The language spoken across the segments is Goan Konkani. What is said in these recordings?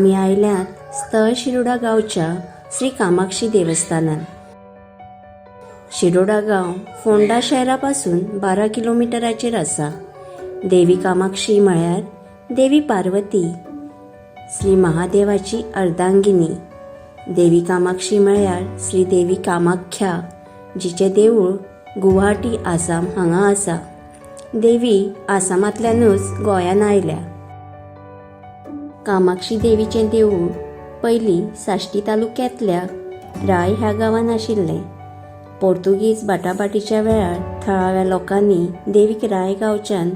आमी आयल्यात स्थळ शिरोडा गांवच्या श्री कामाक्षी देवस्थानात. शिरोडा गांव फोंडा शहरा पासून 12 किलोमिटराचेर आसा. देवी कामाक्षी म्हळ्यार देवी पार्वती, श्री महादेवाची अर्धांगिनी. देवी कामाक्षी म्हळ्यार श्री देवी कामाख्या, जिचें देवूळ गुवाहाटी आसाम हांगा आसा. देवी आसामांतल्यानूच गोंयांत आयल्या. कामाक्षी देवीचें देवूळ पयलीं साश्टी तालुक्यांतल्या राय ह्या गांवांत आशिल्लें. पोर्तुगीज बाटाबाटीच्या वेळार थळाव्या लोकांनी देवीक राय गांवच्यान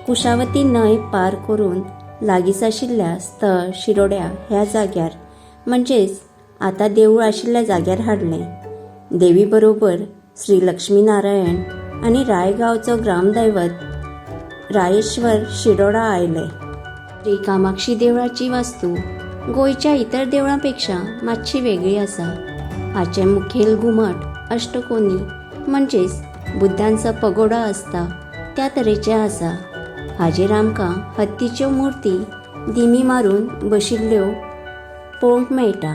कुशावती न्हंय पार करून लागींच आशिल्ल्या स्थळ शिरोड्या ह्या जाग्यार, म्हणजेच आतां देवूळ आशिल्ल्या जाग्यार हाडलें. देवी बरोबर श्री लक्ष्मी नारायण आनी राय गांवचो ग्रामदैवत रायेश्वर शिरोडा आयले. श्री कामाक्षी देवळाची वास्तू गोंयच्या इतर देवळां पेक्षा मातशी वेगळी आसा. हाचें मुखेल घुमट अष्टकोनी, म्हणजेच बुद्धांचो पगोडा आसता त्या तरेचें आसा. हाजेर आमकां हत्तीच्यो मुर्ती दिमी मारून बशिल्ल्यो पळोवंक मेळटा.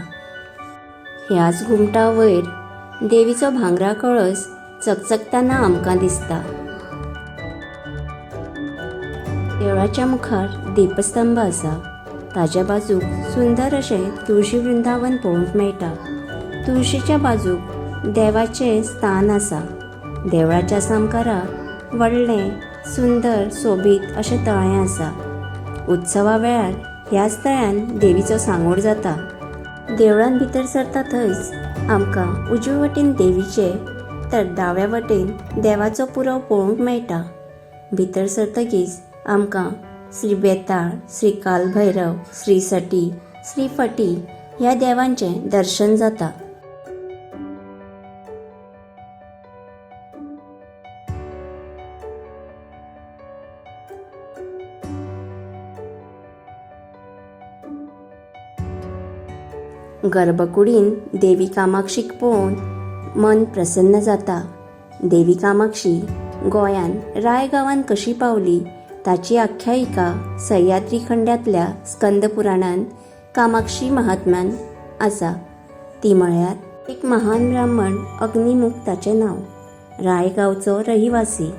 ह्याच घुमटा वयर देवीचो भांगरा कळस चकचकतना आमकां दिसता. देवळाच्या मुखार दीपस्तंभ आसा. ताज्या बाजूक सुंदर अशें तुळशी वृंदावन पळोवंक मेळटा. तुळशीच्या बाजूक देवाचें स्थान आसा. देवळाच्या सामकारा व्हडलें सुंदर सोबीत अशें तळें आसा. उत्सवा वेळार ह्याच तळ्यान देवीचो सांगोड जाता. देवळान भितर सरता थंयच आमकां उजवे वटेन देवीचे तर दाव्या वटेन देवाचो पुरव पळोवंक मेळटा. भितर सरतकीच आमकां श्री बेताळ, श्री कालभैरव, श्री सटी, श्री फटी ह्या देवांचें दर्शन जाता. गर्भकुडीन देवी कामाक्षीक पळोवन मन प्रसन्न जाता. देवी कामाक्षी गोंयान राय गांवान कशी पावली ताची आख्यायिका सह्याद्री खंडांतल्या स्कंद पुराणान कामाक्षी महात्म्यान आसा. ती म्हळ्यार एक महान ब्राह्मण अग्निमुख ताचें नांव, राय गांवचो रहिवासी.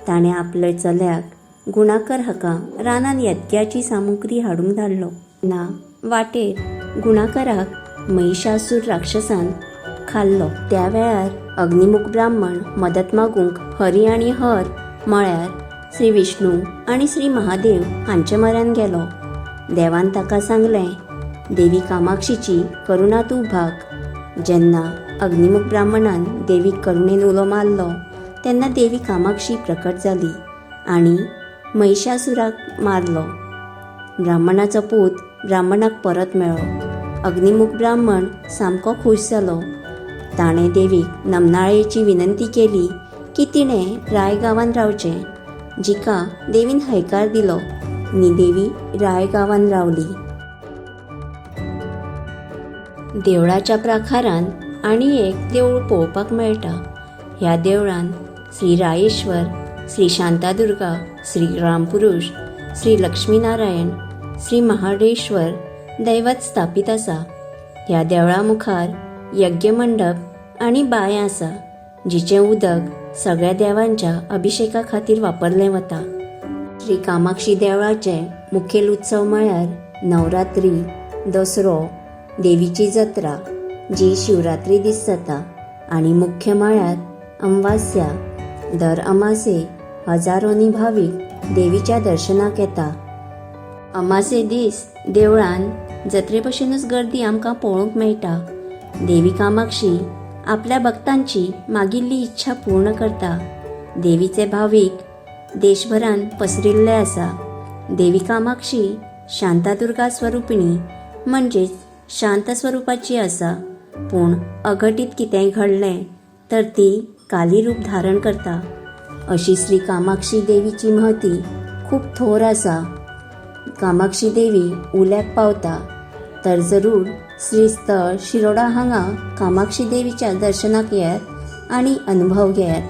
ताणें आपल्या चल्याक गुणाकर हाका रानान यज्ञाची सामुग्री हाडूंक धाडलो. ना वाटेर गुणाकराक महिषासूर राक्षसान खाल्लो. त्या वेळार अग्निमुख ब्राह्मण मदत मागूंक हरी आनी हर म्हळ्यार श्री विष्णू आनी श्री महादेव हांचे म्हऱ्यान गेलो. देवान ताका सांगलें, देवी कामाक्षीची करुणा तूं भाग. जेन्ना अग्निमुख ब्राह्मणान देवीक करुणेन उलो मारलो तेन्ना देवी कामाक्षी प्रकट जाली आनी महिषासुराक मारलो. ब्राह्मणाचो पूत ब्राह्मणाक परत मेळ्ळो. अग्निमुख ब्राह्मण सामको खूश जालो. ताणें देवीक नमनाळेची विनंती केली की तिणें राय गांवान रावचें, जिका देवीन हयकार दिलो आनी देवी राय गांवान रावली. देवळाच्या प्राकारान आनी एक देवूळ पळोवपाक मेळटा. ह्या देवळान श्री रायेश्वर, श्री शांतादुर्गा, श्री रामपुरुष, श्री लक्ष्मीनारायण, श्री महाडेश्वर दैवत स्थापीत आसा. ह्या देवळा मुखार यज्ञमंडप आनी बांय आसा, जिचें उदक सगळ्या देवांच्या अभिशेका खातीर वापरलें वता. श्री कामाक्षी देवळाचे मुखेल उत्सव म्हळ्यार नवरात्री, दसरो, देवीची जत्रा जी शिवरात्री दीस जाता आनी मुख्य म्हळ्यार अमावास्या. दर अमासेक हजारोंनी भावीक देवीच्या दर्शनाक येता. अमासे दीस देवळान जत्रे भशेनूच गर्दी आमकां पळोवंक मेळटा. देवी कामाक्षी आपल्या भक्तांची मागिल्ली इच्छा पूर्ण करता. देवीचे भावीक देशभरान पसरिल्ले आसा. देवी कामाक्षी शांतादुर्गा स्वरुपिणी, म्हणजेच शांत स्वरुपाची आसा, पूण अघटीत कितेंय घडलें तर ती काली रूप धारण करता. अशी श्री कामाक्षी देवीची महती खूब थोर आसा. कामाक्षी देवी उल्याक पावता तर जरूर श्री स्थळ शिरोडा हांगा कामाक्षी देवीच्या दर्शनाक येयात आनी अनुभव घेयात.